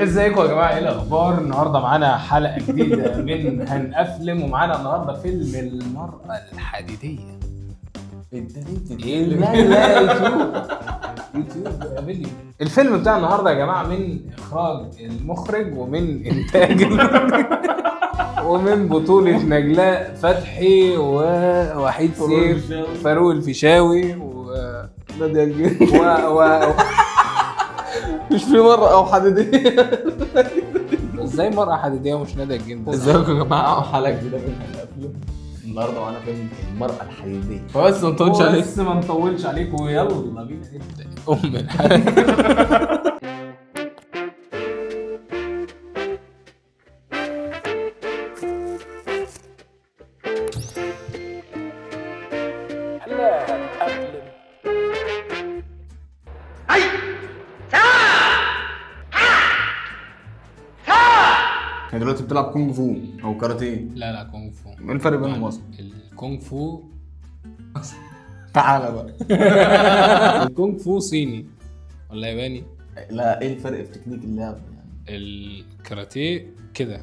ازيكم يا جماعة، ايه الاخبار؟ النهارده معانا حلقة جديدة من هنقفلم، ومعانا النهارده فيلم المرأة الحديدية. ايه؟ لا لا، يوتيوب يوتيوب فيديو. الفيلم بتاع النهارده يا جماعة من اخراج المخرج ومن انتاج ومن بطولة نجلاء فتحي ووحيد سيف، فاروق الفيشاوي و نادية الجندي. و مش في مرة او حديدية. ازاي مرأة حديدية ومش نادية الجندي؟ ازيكم يا جماعة، حلقة جديدة من هنقفلم. النهارده معانا فيلم المرأة الحديدية، فبس ما نطولش عليك. بس ما نطولش عليكم ويلا بينا نبدأ ام الحلقة. هي دلوقتي بتلعب كونج فو او كاراتيه؟ لا لا، كونغ فو. ايه الفرق بينهم اصلا؟ الكونغ فو. تعالى بقى. الكونغ فو صيني ولا ياباني؟ لا، ايه الفرق في تكنيك اللعب يعني؟ الكاراتيه كده.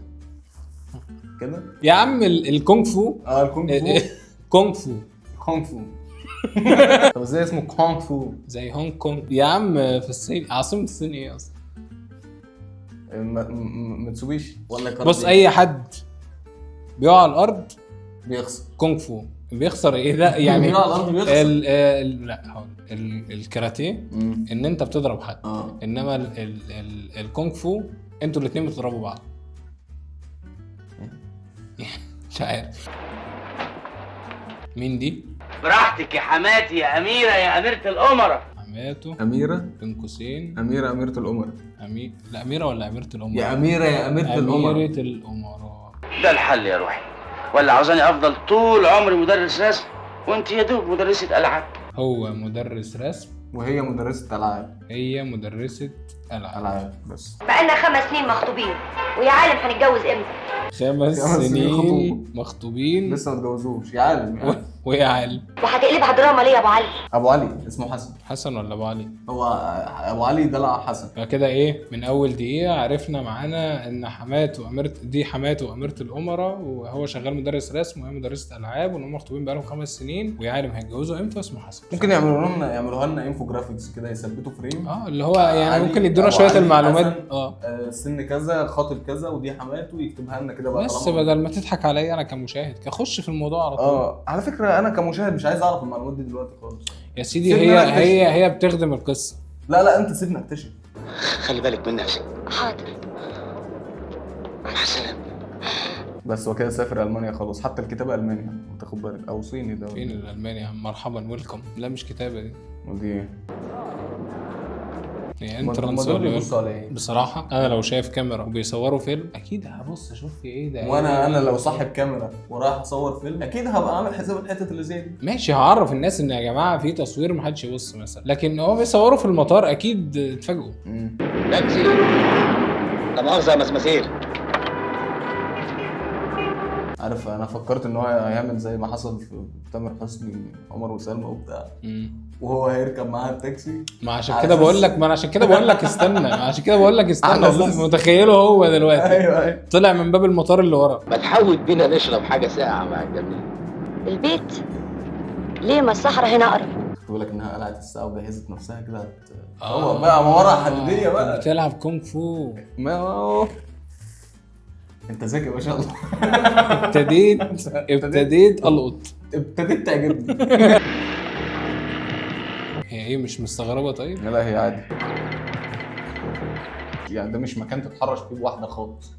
كده. يا عم الكونغ فو. اه، الكونج فو. كونغ فو. كونج فو. طب ازاي اسمه كونج فو؟ زي هونج كونج يا عم في الصين. عاصمة الصين ايه اصلا؟ متسوبيشي ولا كاراتيه؟ بص، اي حد بيقع على الارض بيخسر. كونغ فو بيخسر. ايه ده يعني؟ بيقع على الارض بيخسر. ال ال لا، هقول الكاراتيه ان انت بتضرب حد، انما ال ال ال الكونغ فو انتوا الاثنين بتضربوا بعض. مش عارف مين دي؟ براحتك يا حماتي يا أميرة يا أميرة الأمراء. حماته. اميرة. بين قوسين. اميرة، اميرة الامراء. لا، اميره ولا اميره الامراء؟ يا اميرة يا اميرة الامراء. اميره الامراء. ده الحل يا روحي، ولا عاوزاني أفضل طول عمري مدرس رسم وأنت يا دوب مدرسة ألعاب؟ هو مدرس رسم وهي مدرسة العاب. هي مدرسه العاب. العاب بس. بقالنا 5 سنين مخطوبين، ويا عالم هنتجوز امتى؟ 5 5 سنين سنين خطوبة. مخطوبين. لسه ما اتجوزوش يا عالم يعني. ويا عالم. وهتقلبها دراما ليه يا ابو علي؟ ابو علي اسمه حسن. حسن ولا ابو علي؟ هو ابو علي دلع حسن. فكده ايه، من اول دقيقة عرفنا معانا ان حماته اميره، دي حماته اميره الامراء، وهو شغال مدرس رسم وهي مدرسه العاب، وان هم مخطوبين بقالهم 5 سنين، ويا عالم هيتجوزوا امتى، واسمه حسن. ممكن يعملوها لنا infographics كده، يثبتوا frame. اه، اللي هو يعني علي، ممكن يدونا أبو شوية علي، المعلومات. حسن. اه. سن كذا، خاطب كذا، ودي حماته، يكتبها لنا كده بقى. بس طالما بدل ما تضحك عليا انا كمشاهد، كخش في الموضوع على طول. اه، على فكرة انا كمشاهد مش عايز اعرف المعلومات دي دلوقتي خالص. يا سيدي، سيبني هي أنا أكتشف. هي بتخدم القصة. لا لا، انت سيبني اكتشف. خلي بالك من نفسك. حاضر. مع السلامة. بس هو كده سافر المانيا خلاص، حتى الكتابة المانيا تاخد بالك، او صيني ده. فين الالماني يا عم؟ مرحبا، welcome. لا، مش كتابه دي. ودي ايه؟ هي ما entrance دول ولا بيبصوا على ايه؟ بصراحة أنا لو شايف كاميرا وبيصوروا فيلم أكيد هبص أشوف في إيه ده. وانا لو صاحب كاميرا ورايح اصور فيلم اكيد هبقى عامل حساب الحتت اللي زي دي. ماشي، هعرف الناس إن يا جماعة في تصوير، محدش يبص مثلا، لكن هو بيصوروا في المطار أكيد اتفاجئوا. تاكسي، لا مؤاخذة يا مسمسير. عارف، انا فكرت ان هو هيعمل زي ما حصل في تامر حسني عمر وسلمى وبتاع، وهو هيركب معاها التاكسي. ما عشان على كده أساس- بقول لك، ما انا عشان كده بقول لك استنى، ما عشان كده بقول لك استنى. على والله أساس- متخيله هو دلوقتي ايوه ايوه. طلع من باب المطار اللي ورا. ما تحاول بينا نشرب حاجة ساقعة مع الجميل. البيت ليه؟ ما الصحراء هنا اقرب. خدت بالك انها قلعت الساعة وجهزت نفسها كده هو بقى ما ورا حديديه بقى. بتلعب كونغ فو. ما هو انت ذكي ما شاء الله. ابتديت القط. ابتديت تعجبني. هي ايه، مش مستغربه؟ طيب. لا هي عادي يعني، ده مش مكان تتحرش فيه بواحدة خالص.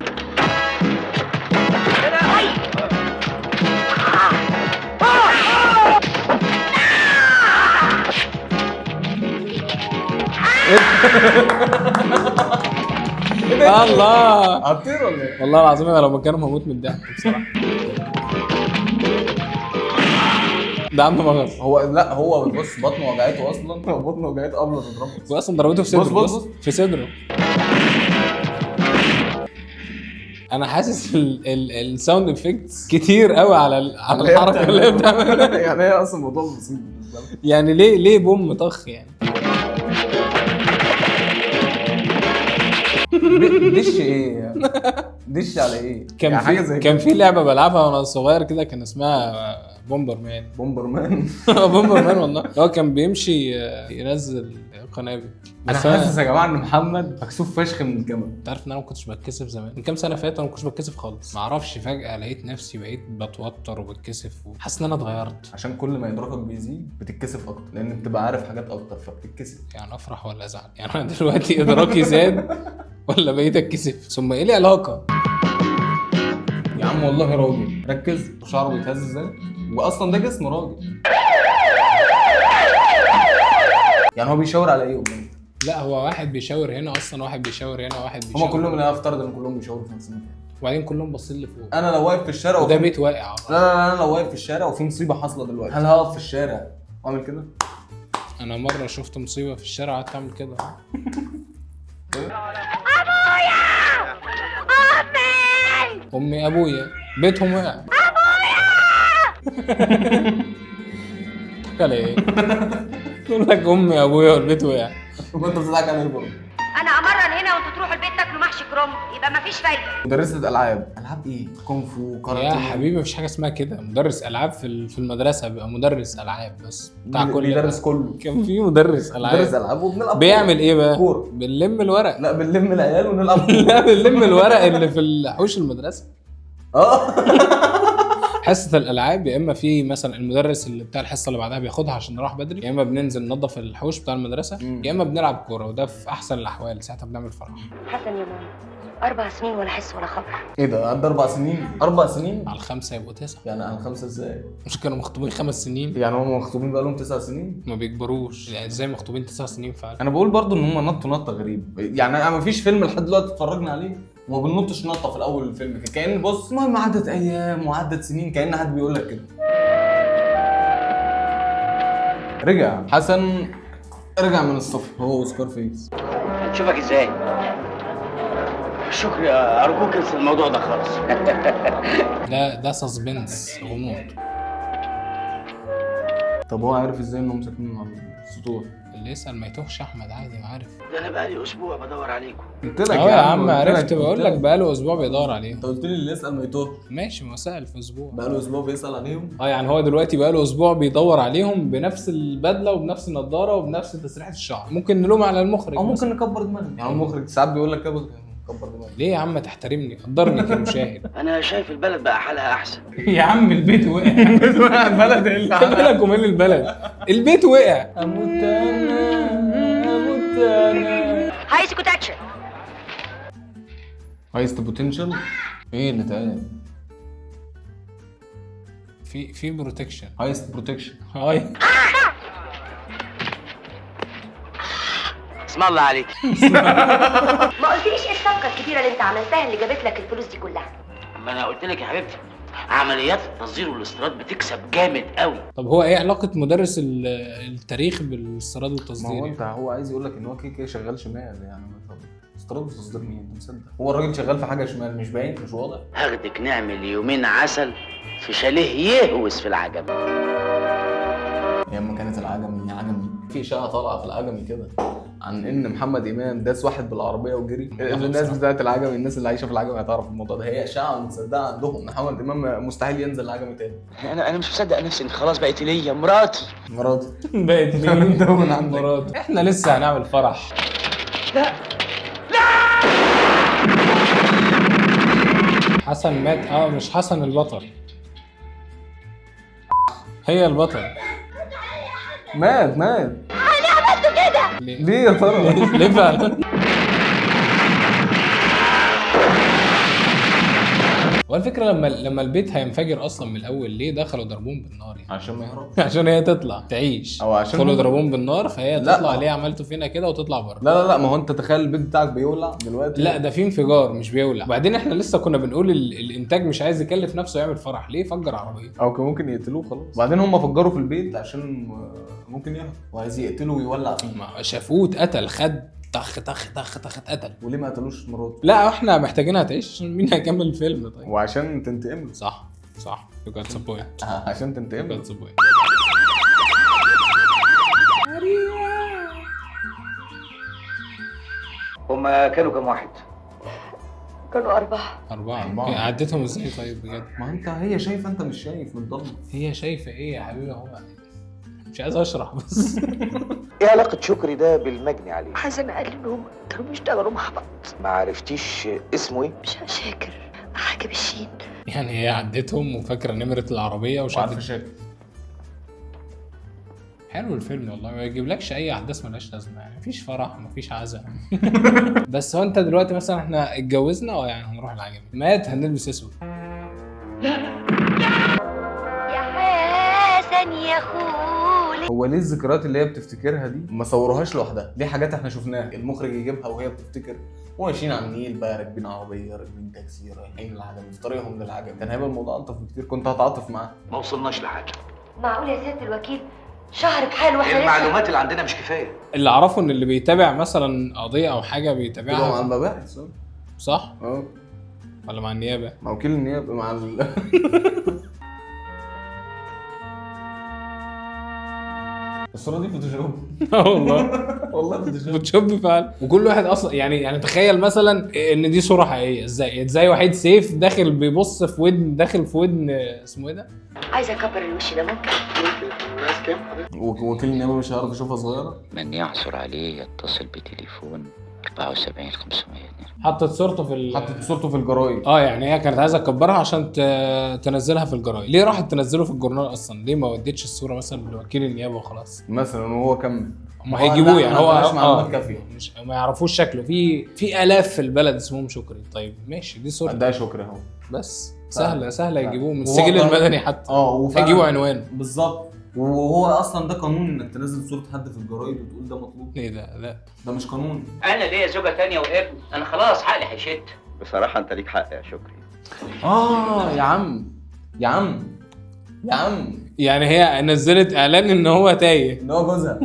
الله. هتطير ولا ايه؟ والله العظيم انا لو مكانهم هموت من الضحك بصراحة. ده عنده مغص. هو لا، هو بص بطنه وجعته اصلا، بطنه وجعته قبل ما تضربه. هو اصلا ضربته في صدره. بص، بص، بص في صدره. انا حاسس ال sound effects كتير قوي على على الحركة اللي هي بتعملها. يعني هي اصلا الموضوع بسيط بالنسبة لها. يعني ليه بوم طخ يعني؟ دش ايه يعني؟ دش على ايه؟ كان يعني حاجة في زي كان في لعبه بلعبها وانا صغير كده، كان اسمها Bomberman. Bomberman. Bomberman والله، هو كان بيمشي ينزل قنابل. انا بس حاسس يا جماعة ان محمد مكسوف فشخ من الكاميرا. انت عارف ان انا ما كنتش بتكسف زمان؟ من كام سنة فاتوا انا ما كنتش بتكسف خالص، ما اعرفش فجاة لقيت نفسي بقيت بتوتر وبتكسف وحاسس ان انا اتغيرت. عشان كل ما ادراكك بيزيد بتتكسف اكتر، لان بتبقى عارف حاجات اكتر فبتتكسف. يعني افرح ولا ازعل؟ يعني انا دلوقتي ادراكي زاد ولا بقيت اتكسف؟ ثم ايه العلاقة؟ يا عم والله راجل، ركز، شعره بيتهز ازاي، واصلا ده جسم راجل. يعني هو بيشاور على ايه قدامه؟ لا هو واحد بيشاور هنا اصلا، واحد بيشاور هنا، واحد بيشاور هما كلهم، انا افترض ان كلهم بيشاوروا في نفس المكان. وبعدين كلهم باصين لفوق. انا لو واقف في الشارع وده بيت واقع. لا لا لا، انا لو واقف في الشارع وفي مصيبة حاصله دلوقتي، هل هقف في الشارع واعمل كده؟ انا مرة شفت مصيبة في الشارع قعدت اعمل كده. ابويا امي ابويا بيتهم وقع. ابويا تضحك على ايه؟ تقول لك امي ابويا والبيت وقع. وانت بتضحك على ايه برضه؟ انا امرن هنا وانتوا تروحوا البيت تاكلوا محشي كرنب، يبقى مفيش فايده. مدرسة العاب، العاب ايه؟ كونغ فو، كاراتيه. يا حبيبي مفيش حاجة اسمها كده، مدرس العاب في المدرسة بيبقى مدرس العاب بس بتاع كل بيدرس كله. كان في مدرس العاب. مدرس العاب وبنلعب بيعمل ايه بقى؟ كورة. بنلم الورق. لا بنلم العيال ونلعب. لا بنلم الورق اللي في حوش المدرسة. حصة الالعاب يا اما في مثلا المدرس اللي بتاع الحصة اللي بعدها بياخدها عشان نروح بدري، يا اما بننزل ننظف الحوش بتاع المدرسة، يا اما بنلعب كورة، وده في احسن الاحوال ساعتها بنعمل فرح. حسن يا ماما 4 سنين ولا حس ولا خبر. ايه ده؟ عدى 4 سنين؟ 4 سنين؟ على 5 يبقوا 9. يعني على 5 ازاي؟ مش كانوا مخطوبين 5 سنين؟ يعني هم مخطوبين بقى لهم 9 سنين؟ ما بيكبروش يعني، ازاي مخطوبين 9 سنين فعلا؟ انا بقول برضو ان هم نطوا نطه غريب، يعني انا ما فيش فيلم لحد دلوقتي اتفرجنا عليه وما بننطش نطه في الاول الفيلم، كأن بص المهم عدت ايام وعدت سنين، كأن حد بيقول لك كده. رجع حسن، رجع من السفر هو وسكار فيس. هنشوفك ازاي؟ شكري ارجوك انسى الموضوع ده خالص. ده suspense، غموض. طب هو عارف ازاي انهم ساكنين على السطوح؟ اللي يسأل ما يتوهش احمد، عادي ما عارف. ده انا بقالي اسبوع بدور عليكم. قلت لك يا عم عرفت، بقول لك بقاله اسبوع بيدور عليهم. انت قلت لي اللي يسأل ما يتوهش. ماشي، ما هو سأل في اسبوع. بقاله اسبوع بيسأل عليهم. يعني هو دلوقتي بقاله اسبوع بيدور عليهم بنفس البدلة وبنفس النضارة وبنفس تسريحه الشعر. ممكن نلوم على المخرج او ممكن نكبر دماغنا، يعني المخرج ساعات بيقول لك كده كبر دماغك. ليه يا عم تحترمني؟ قدرني كمشاهد. انا شايف البلد بقى حالها احسن. يا عم البيت وقع. البيت وقع، البلد ايه اللي مالك ومال البلد؟ البيت وقع. اموت انا، اموت انا. highest protection. highest potential؟ ايه اللي اتقال؟ في protection. highest protection. هاي اسم الله عليك. ما قلتليش ايه الصفقة الكبيرة اللي انت عملتها اللي جابت لك الفلوس دي كلها؟ ما انا قلت لك يا حبيبتي عمليات التصدير والاستيراد بتكسب جامد قوي. طب هو ايه علاقة مدرس التاريخ بالاستيراد والتصدير؟ ما هو انت هو عايز يقول لك ان هو كده كده شغال شمال، يعني استيراد وتصدير مين؟ انت مصدق؟ هو الراجل شغال في حاجة شمال، مش باين، مش واضح. هاخدك نعمل يومين عسل في شاليه يهوس في العجمي. ايام ما كانت العجمي عجمي، في اشاعة طالعه في العجمي كده عن ان محمد امام داس واحد بالعربية وجري. الناس بتاعت العجمي، الناس اللي عايشه في العجمي هتعرف الموضوع ده، هي اشاعة متصدقه عندهم. محمد امام مستحيل ينزل العجمي تاني. انا مش مصدق نفسي ان خلاص بقت ليا مراتي. مراتي بقت ليه مراتي. احنا لسه هنعمل فرح. لا لا، حسن مات. مش حسن البطل، هي البطل. مات مات. ليه عملتوا كده؟ ليه يا ترى؟ ليه فعلا؟ هو الفكرة لما البيت هينفجر اصلا من الاول ليه دخلوا ضربوهم بالنار يعني؟ عشان ما يهربش، عشان هي تطلع تعيش، او عشان دخلوا ضربوهم بالنار فهي تطلع. ليه عملتوا فينا كده وتطلع بره؟ لا لا لا، ما هو انت تخيل البيت بتاعك بيولع دلوقتي. لا ده في انفجار مش بيولع. وبعدين احنا لسه كنا بنقول الانتاج مش عايز يكلف نفسه يعمل فرح، ليه فجر عربية؟ او كان ممكن يقتلوه خلاص. وبعدين هم فجروا في البيت عشان ممكن يهرب وعايز يقتله ويولع فيه. ما شافوه اتقتل، خد طخ طخ طخ طخ اتقتل. وليه ما قتلوش مراته؟ لا احنا محتاجينها تعيش عشان مين هيكمل الفيلم طيب؟ وعشان تنتقم له. صح صح، you got the point. عشان تنتقم له. you got the point. هما كانوا كام واحد؟ كانوا 4. 4. عدتهم ازاي طيب بجد؟ ما انت هي شايفه، انت مش شايف من الضلمة. هي شايفه ايه يا حبيبي؟ هو مش عايز اشرح بس. ايه علاقة شكري ده بالمجني عليه؟ حسن قال انهم كانوا بيشتغلوا مع بعض. ما عرفتيش اسمه ايه؟ مش شاكر، حاجة بالشين. يعني هي عدتهم وفاكره نمره العربية وعارفه وشافت. شكل. حلو الفيلم والله، ما يجيبلكش اي احداث ملهاش لازمه، يعني مفيش فرح مفيش عزاء. بس هو انت دلوقتي مثلا احنا اتجوزنا يعني هنروح العجمي، مات هنلبس اسود. يا حسن يا خولي. هو ليه الذكريات اللي هي بتفتكرها دي ما صوروهاش لوحدها؟ ليه حاجات احنا شفناها المخرج يجيبها وهي بتفتكر وماشيين على النيل بقى، راكبين عربية، راكبين تاكسي، رايحين العجمي، في طريقهم للعجمي، كان هيبقى الموضوع الطف بكتير، كنت هتعاطف معاه. ما وصلناش لحاجة. معقول يا سيادة الوكيل شهر بحاله واحنا لسه؟ المعلومات اللي عندنا مش كفاية. اللي اعرفه ان اللي بيتابع مثلا قضية او حاجة تبقى مع بيتابعها المباحث. صح؟ اه ولا مع النيابة؟ مع وكيل النيابة، مع الصورة دي Photoshop. اه والله والله Photoshop. Photoshop فعلا. وكل واحد اصلا يعني تخيل مثلا ان دي صوره حقيقية، ازاي وحيد سيف داخل بيبص في ودن، داخل في ودن اسمه ايه ده؟ عايزه اكبر الوش ده، ممكن؟ وكيل النيابة مش هيعرف يشوفها صغيرة. من يعثر عليه يتصل بتليفون 74 502. حطت صورته في حطت صورته في الجرايد. يعني هي كانت عايزه تكبرها عشان تنزلها في الجرايد. ليه راحت تنزله في الجورنال اصلا؟ ليه ما ودتش الصورة مثلا لوكيل النيابة وخلاص؟ مثلا وهو كمل. هم هيجيبوه يعني، هو معلومات كافيه، مش ما يعرفوش شكله. في الاف في البلد اسمهم شكري. طيب ماشي، دي صورته ده شكري اهو بس سهلة سهلة يجيبوه من وهو السجل المدني حتى، هيجيبوا عنوانه بالظبط. وهو اصلا ده قانون انك تنزل صوره حد في الجرايد وتقول ده مطلوب. ايه ده؟ لا ده مش قانون. انا ليا زوجه ثانية وابن، انا خلاص عقلي هيشت. بصراحة انت ليك حق يا شكري. يا عم يا عم يا عم، يعني هي نزلت اعلان ان هو تايه، ان هو جوزها،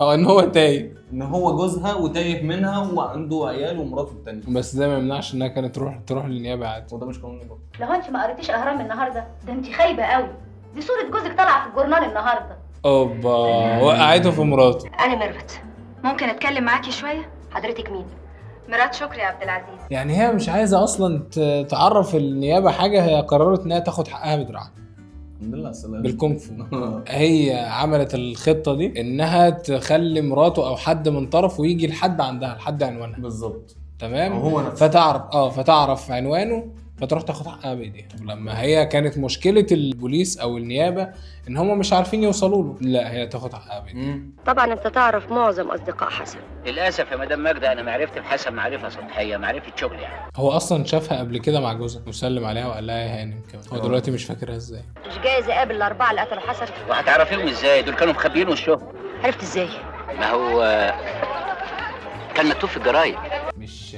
او ان هو تايه، ان هو جوزها وتايه منها وعنده عيال ومراته التانية. بس ده ما يمنعش انها كانت تروح للنيابه عادي. وده مش قانوني برضه. لو انت ما قريتيش اهرام النهارده ده انت خايبة قوي، دي صوره جوزك طالعه في الجورنال النهارده. اوبا، وقعته في مراته. انا ميرفت. ممكن اتكلم معاكي شوية؟ حضرتك مين؟ مرات شكري عبد العزيز. يعني هي مش عايزه اصلا تعرف النيابة حاجة، هي قررت انها تاخد حقها بدراعها. الحمد لله على السلامة. بالكونغ فو. هي عملت الخطة دي انها تخلي مراته او حد من طرفه يجي لحد عندها، لحد عنوانها بالظبط. تمام، هو نفسه. فتعرف عنوانه، فتروح تاخد حقها بايديها. طب لما هي كانت مشكلة البوليس او النيابة ان هم مش عارفين يوصلوا له، لا هي تاخد حقها بايديها. طبعا انت تعرف معظم اصدقاء حسن. للاسف يا مدام ماجدة انا معرفتي بحسن معرفة سطحية، معرفة شغل يعني. هو اصلا شافها قبل كده مع جوزها وسلم عليها وقال لها يا هانم كمان. هو دلوقتي مش فاكرها ازاي. مش جايز اقابل الاربعة اللي قتلوا حسن. وهتعرفيهم ازاي؟ دول كانوا مخبيين وشهم. عرفت ازاي؟ ما هو كان مكتوب في الجرايد. مش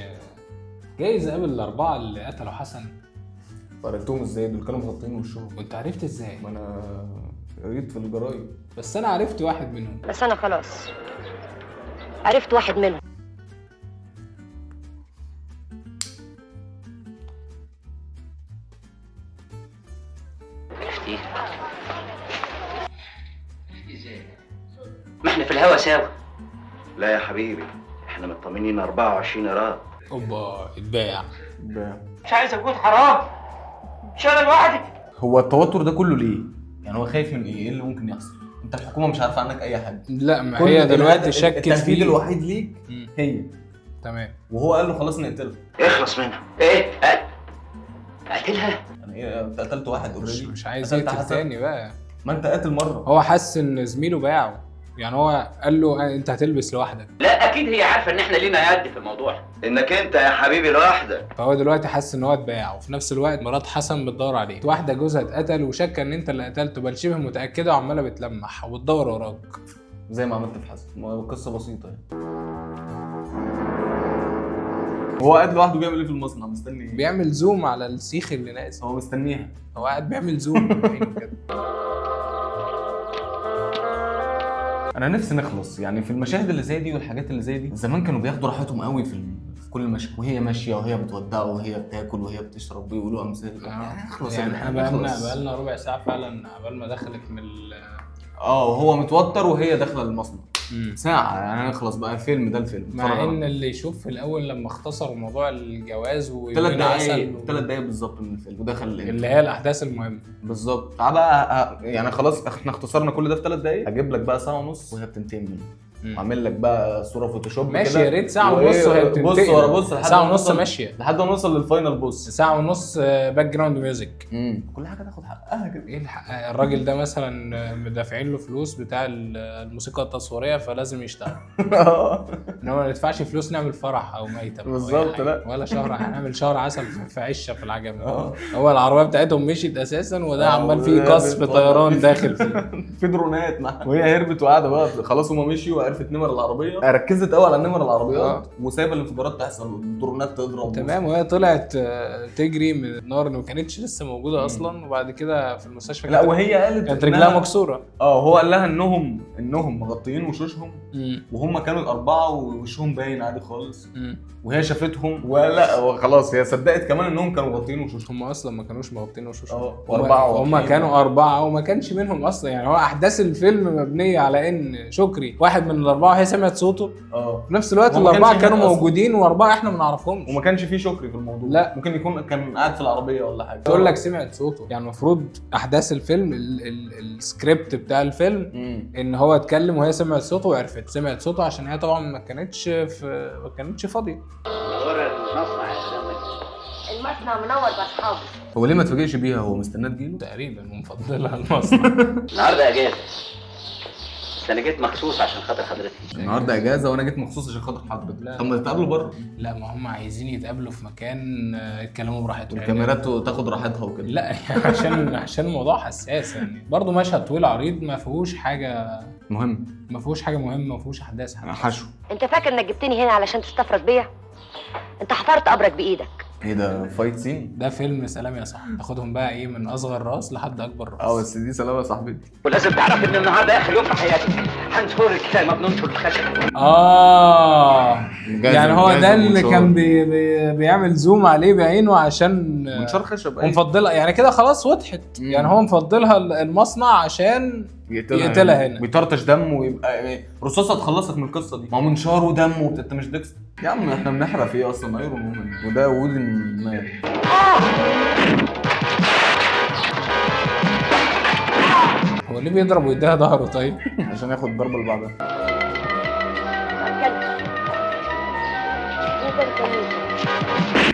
جايز اقابل الاربعة اللي قتلوا حسن. عرفتهم ازاي؟ دول كانوا مغطين وشهم. وانت عرفت ازاي؟ ما انا قريت في الجرايد. بس انا عرفت واحد منهم. بس انا خلاص عرفت واحد منهم. عرفتيه؟ ازاي؟ ما احنا في الهوا سوا. لا يا حبيبي، احنا مطمنين 24 قيراط. اوبا، اتباع. مش عايز اقول حرام، مش انا لوحدي. هو التوتر ده كله ليه؟ يعني هو خايف من ايه؟ ايه اللي ممكن يحصل؟ انت الحكومة مش عارفه عنك اي حاجة. لا ما هي دلوقتي شكت فيه. التهديد الوحيد ليك هي. تمام. وهو قال له خلاص نقتلها. اخلص منها. ايه؟ قتلها؟ انا ايه، انت قتلت واحد already، مش عايز يقتل تاني بقى. ما انت قاتل مرة. هو حس ان زميله باعه، يعني هو قال له انت هتلبس لوحدك. لا اكيد هي عارفه ان احنا لينا يد في الموضوع. انك انت يا حبيبي لوحدك. فهو دلوقتي حس ان هو اتباع، وفي نفس الوقت مرات حسن بتدور عليه، واحدة جوزها اتقتل وشاكه ان انت اللي قتلته، بل شبه متاكدة وعماله بتلمح وبتدور وراك زي ما عملت في حسن. قصة بسيطة يعني. هو قاعد لوحده بيعمل ايه في المصنع؟ مستني ايه؟ بيعمل zoom على السيخ اللي ناقص. هو مستنيها. هو قاعد بيعمل zoom كده. انا نفسي نخلص يعني في المشاهد اللي زي دي والحاجات اللي زي دي. زمان كانوا بياخدوا راحتهم قوي في كل مشهد، وهي ماشية وهي بتودعه وهي بتاكل وهي بتشرب بيقولوا امثال. اخلص يعني احنا بقالنا ربع ساعة فعلا عبال ما دخلت من وهو متوتر وهي داخله المصنع. ساعة يعني نخلص بقى الفيلم ده الفيلم. مع ان اللي يشوف في الاول لما اختصروا موضوع الجواز 3 دقايق 3 دقايق بالظبط من الفيلم ودخل اللي هي الاحداث المهمة بالظبط. تعال بقى يعني خلاص احنا اختصرنا كل ده في 3 دقايق، هجيب لك بقى ساعة ونص وهي بتنتقم منه، عامل لك بقى صوره Photoshop ماشي يا ريت ساعة ونص وهي بتنتقم، بص ورا بص لحد ساعة ونص ماشية لحد ما نوصل لل final boss، ساعة ونص background music. كل حاجة تاخد حقها كده. ايه الحق؟ الراجل ده مثلا مدافعين له فلوس بتاع الموسيقى التصويرية فلازم يشتغل. انما ما ندفعش فلوس نعمل فرح او ميتم بالظبط، لا ولا شهر، هنعمل شهر عسل في عشه في العجمي. هو العربية بتاعتهم مشيت اساسا وده عمال فيه قصف طيران داخل فيه في درونات وهي هربت وقاعدة بقى خلاص هما مشيوا وعرفت نمر العربية، ركزت قوي على نمر العربيات وسايبه الانفجارات تحصل والدرونات تضرب. تمام. وهي طلعت تجري من النار اللي ما كانتش لسه موجودة اصلا، وبعد كده في المستشفى لا وهي قالت كانت رجلها مكسورة. هو قال لها انهم مغطيين وشوشهم وهم كانوا الاربعة ووشهم باين عادي خالص، وهي شافتهم ولا وخلاص هي صدقت كمان انهم كانوا مغطيين وشوشهم. هم اصلا ما كانوش مغطيين وشوشهم، واربعة، هم كانوا اربعة وما كانش منهم اصلا. يعني هو احداث الفيلم مبنية على ان شكري واحد من الاربعة وهي سمعت صوته، في نفس الوقت الاربعة كانوا موجودين واربعة احنا ما نعرفهمش، وما كانش فيه شكري في الموضوع. لا ممكن يكون كان قاعد في العربية ولا حاجة. تقول لك سمعت صوته، يعني المفروض احداث الفيلم السكريبت بتاع الفيلم ان هو اتكلم وهي سمعت صوته وعرفت سمعت صوته، عشان هي طبعا ما كانتش فاضية. المصنع منور باصحابه. هو ليه ما اتفاجئش بيها؟ هو مستناه تجيله تقريبا ومفضلها المصنع. النهارده اجازه، بس انا جيت مخصوص عشان خاطر حضرتك. النهارده اجازه وانا جيت مخصوص عشان خاطر حضرتك. طب ما تتقابلوا بره. لا ما هم عايزين يتقابلوا في مكان يتكلموا براحتهم، الكاميرات تاخد راحتها وكده. لا عشان الموضوع حساس يعني. برضه مشهد طويل عريض ما فيهوش حاجة مهم، ما فيهوش حاجة مهمة، ما فيهوش احداث حشو. انت فاكر انك جبتني هنا علشان تستفرد بيا؟ انت حفرت قبرك بايدك. ايه ده fight scene؟ ده فيلم سلام يا صاحبي، تاخدهم بقى ايه من اصغر راس لحد اكبر راس. بس دي سلام يا صاحبتي. ولازم تعرف ان النهارده اخر يوم في حياتك، هنشرك زي ما بننشر الخشب. يعني هو ده اللي كان بي بي بيعمل zoom عليه بعينه عشان منشار خشب. ومفضلها يعني كده خلاص وضحت. يعني هو مفضلها المصنع عشان يقتلها هنا، بيطرطش دم ويبقى رصاصة تخلصك من القصة دي. ما هو منشار ودم انت مش ديكستر يا عم. احنا بنحرق في ايه اصلا؟ Iron Woman وده wooden man. هو ليه بيضرب ويديها ظهره طيب؟ عشان ياخد الضربة اللي بعدها.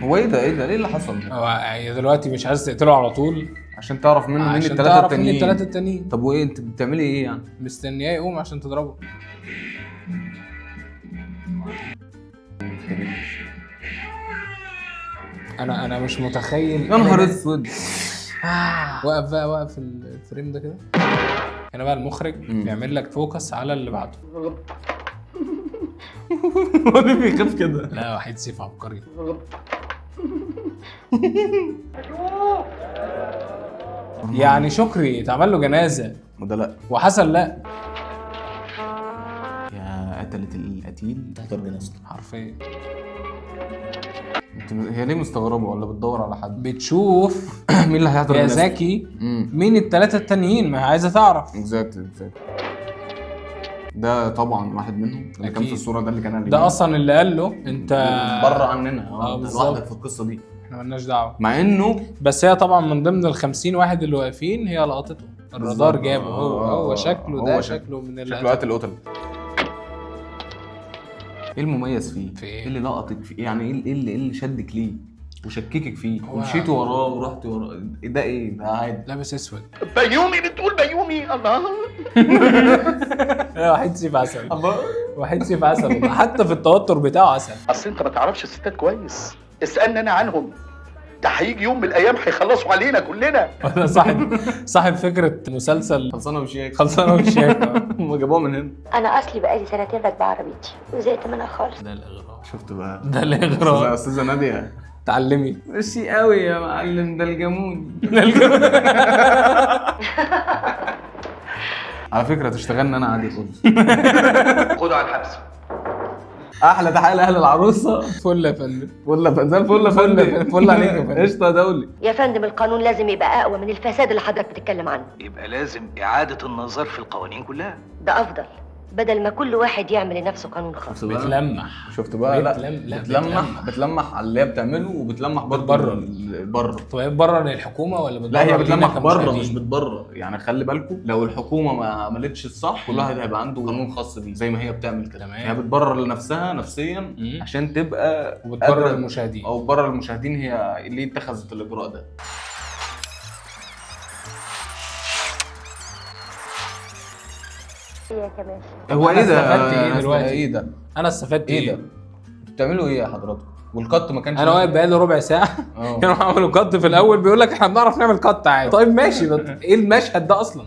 هو ايه ده؟ ايه ده؟ ليه اللي حصل؟ هو دلوقتي مش عايز تقتله على طول عشان تعرف منه مين الثلاثة التانيين. مين الثلاثة التانيين. طب وايه انت بتعملي ايه يعني؟ مستنياه يقوم عشان تضربه. انا مش متخيل. يا نهار اسود. وقف بقى، وقف ال frame ده كده. هنا بقى المخرج بيعمل لك focus على اللي بعده. هو ليه بيخاف كده؟ لا وحيد سيف عبقري. يعني شكري اتعمل له جنازه وده لا، وحسن لا. يا قتلت القتيل تحضر جنازته حرفيا. هي ليه مستغربه ولا بتدور على حد؟ بتشوف مين اللي هيحضر يا زكي، مين الثلاثة التانيين، ما هي عايزه تعرف. exactly. ده طبعا واحد منهم اللي كان في الصورة، ده اللي كان عليه، ده اصلا اللي قال له انت بره عننا. انت لوحدك في القصة دي، احنا مالناش دعوه. مع انه بس هي طبعا من ضمن ال 50 واحد اللي واقفين هي لقطته، الرادار جابه. هو شكله ده شكله من اللي شكله قاتل قتل. ايه المميز فيه؟ في ايه؟ ايه اللي لقطك فيه؟ يعني ايه اللي شدك ليه؟ وشككك فيه ومشيتي وراه ورحتي وراه؟ ده ايه؟ ده عادي. لابس اسود. بيومي بتقول بيومي. الله. وحيد سيف عسل. وحيد سيف عسل حتى في التوتر بتاعه عسل. اصل انت ما تعرفش الستات كويس، اسالني انا عنهم. ده هيجي يوم من الايام هيخلصوا علينا كلنا. انا صاحب فكرة مسلسل خلصانه وشياكه. خلصانه وشياكه. هم جابوها من هنا. انا اصلي بقالي سنتين راكبه عربيتي وزهقت منها خالص. ده الاغراء. شفت بقى؟ ده الاغراء. استاذه ناديه تعلمي. ماشي قوي يا معلم، ده الجاموني. على فكرة تشتغلني انا عادي خالص. خدوا على الحبس. احلى تحية لاهل العروسة. فل يا فندم. فل يا فندم، زي الفل يا فندم. فل عليك يا فندم. قشطه يا دولي. يا فندم القانون لازم يبقى اقوى من الفساد اللي حضرتك بتتكلم عنه. يبقى لازم اعاده النظر في القوانين كلها. ده افضل. بدل ما كل واحد يعمل لنفسه قانون خاص. شفت بقى؟ بتلمح. شفت بقى؟ لا لا، بتلمح على اللي هي بتعمله، وبتلمح برضه بتبرر. بره. طب هي بتبرر للحكومة ولا بتبرر لا هي لينا بتلمح بره، كمشاهدين؟ مش بتبرر. يعني خلي بالكم، لو الحكومة ما عملتش الصح كل واحد هيبقى عنده قانون خاص بيه زي ما هي بتعمل كده. تمام. هي بتبرر لنفسها نفسيا عشان تبقى وبتبرر قادرة- للمشاهدين. او بتبرر للمشاهدين هي ليه اتخذت الاجراء ده. يا كمال هو أنا ايه ده؟ استفدت إيه دلوقتي؟ ايه ده؟ انا استفدت ايه ده؟ بتعملوا ايه يا حضراتكم؟ وال cut ما كانش انا واقف بقالي ربع ساعة. كانوا عملوا cut في الاول، بيقول لك احنا بنعرف نعمل cut عادي. طيب ماشي، بس ايه المشهد ده اصلا؟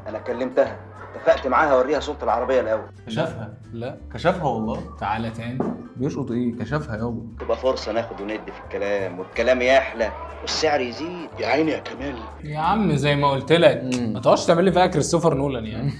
انا كلمتها، اتفقت معاها اوريها صورة العربية الاول. كشفها. لا كشفها والله. تعالى تاني. بيشقط ايه؟ كشفها يابا. تبقى فرصة ناخد وندي في الكلام، والكلام يحلى والسعر يزيد. يا عيني يا كمال. يا عم زي ما قلت لك، ما تقعدش تعمل لي فيها كريستوفر نولان يعني.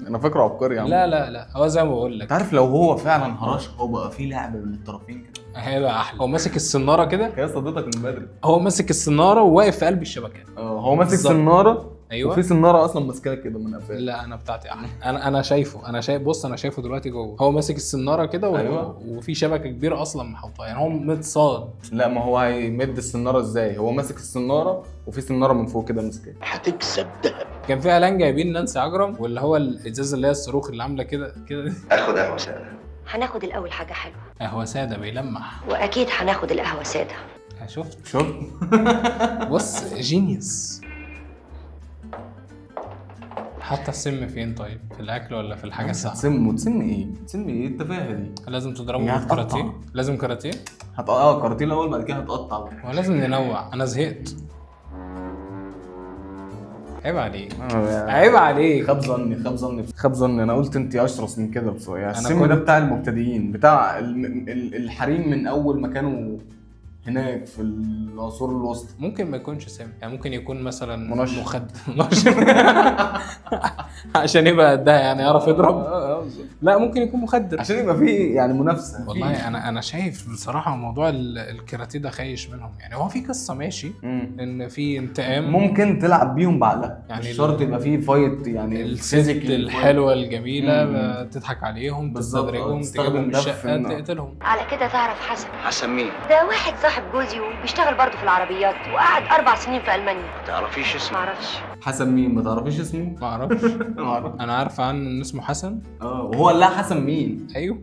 انا فاكره عبقري يا عم. لا لا لا، هو زي ما بقول لك. انت عارف لو هو فعلا هرش، هو بقى في لعب من الطرفين كده، هيبقى احلى. هو ماسك السناره كده، هي صدتك من بدري. هو ماسك السناره وواقف في قلب الشبكة. اه هو ماسك بالظبط. سناره. ايوه. وفي سناره اصلا ماسكاه كده من قفاه. لا انا بتاعتي احلى. انا شايفه، انا شايف، بص انا شايفه دلوقتي جوه، هو ماسك السناره كده أيوة. وفي شبكة كبيرة اصلا محوطاه، يعني هو متصاد. لا ما هو هيمد السناره ازاي؟ هو ماسك السناره وفي سناره من فوق كده ماسكاه. هتكسب دهب. كان في اعلان جايبين نانسي عجرم، واللي هو الازازه اللي هي الصاروخ اللي عامله كده كده. اخد قهوة سادة. هناخد الاول حاجة حلوة. قهوة ساده بيلمح. واكيد هناخد القهوة ساده. شفت؟ شفت؟ بص genius. حاطه السم فين طيب؟ في الاكل ولا في الحاجة الساقعه؟ سم وتسم ايه؟ تسم ايه التفاهة دي؟ لازم تضربه هي بالكاراتيه؟ هتقطع. لازم كاراتيه؟ اه كاراتيه الاول، بعد كده هتقطع. هو لازم ننوع، انا زهقت. عيب عليك، عيب عليك. خاب ظني، خاب ظني، خاب ظني. انا قلت انت اشرس من كده بصراحة. يعني أنا السم كنت- ده بتاع المبتدئين، بتاع الحريم من اول ما كانوا هناك في العصور الوسطى. ممكن ما يكونش سم، يعني ممكن يكون مثلا منشط. مخدر. منشط عشان يبقى قدها يعني، يعرف يضرب. لا ممكن يكون مخدر عشان يبقى في يعني منافسه. والله انا شايف بصراحة موضوع الكاراتيه ده خايش منهم. يعني هو في قصة ماشي، ان في انتقام، ممكن تلعب بيهم بعقلها يعني يعني مش شرط يبقى في fight يعني الست physical الحلوة الجميلة مم. تضحك عليهم، بالظبط، تستدرجهم، تستخدم تجيبهم ده في الشقة، إنه- تقتلهم. على كده تعرف حسن؟ حسن مين؟ ده واحد صاحب جوزي وبيشتغل برضه في العربيات، وقعد 4 سنين في المانيا. ما تعرفيش اسمه؟ معرفش. حسن مين؟ ما تعرفيش اسمه؟ ما اعرفش. ما اعرفش. انا عارفه عنه ان اسمه حسن. اه وهو قال لها حسن مين؟ ايوه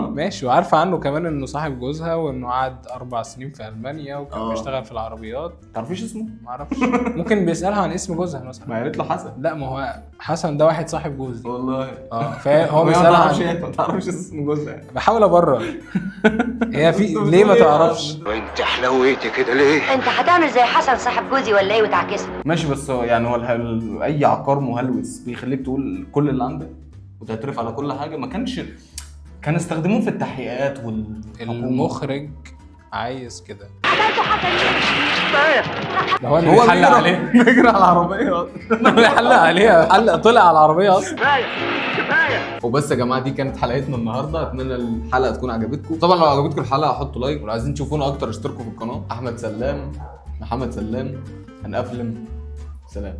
ماشي. وعارفه عنه كمان انه صاحب جوزها، وانه قعد 4 سنين في المانيا وكان بيشتغل في العربيات. ما تعرفيش اسمه؟ ما اعرفش. ممكن بيسالها عن اسم جوزها مثلا. ما قالت له حسن. لا ما هو حسن ده واحد صاحب جوزي. والله. فهو ما بيسالها تعرفش عن إيه، ما تعرفش اسم جوزها يعني. بحاول ابرر. هي في ليه ما تعرفش؟ وانت حلويتي كده ليه؟ انت هتعمل زي حسن صاحب جوزي ولا ايه وتعكسها؟ ماشي، بس هو يعني هو اي عقار مهلوس بيخليك تقول كل اللي عندك وتعترف على كل حاجة. ما كانش كان استخدموه في التحقيقات والحكومة. المخرج عايز كده. قتلته حسن ليه؟ ده هو اللي بيحلق عليه. بيجري على العربية. بيحلق عليها، حلق طلع على العربية اصلا. وبس يا جماعة، دي كانت حلقتنا النهارده. اتمنى الحلقة تكون عجبتكم. طبعا لو عجبتكم الحلقة حطوا like، ولو عايزين تشوفونا اكتر اشتركوا في القناة. احمد سلام، محمد سلام، هنقفلم. سلام.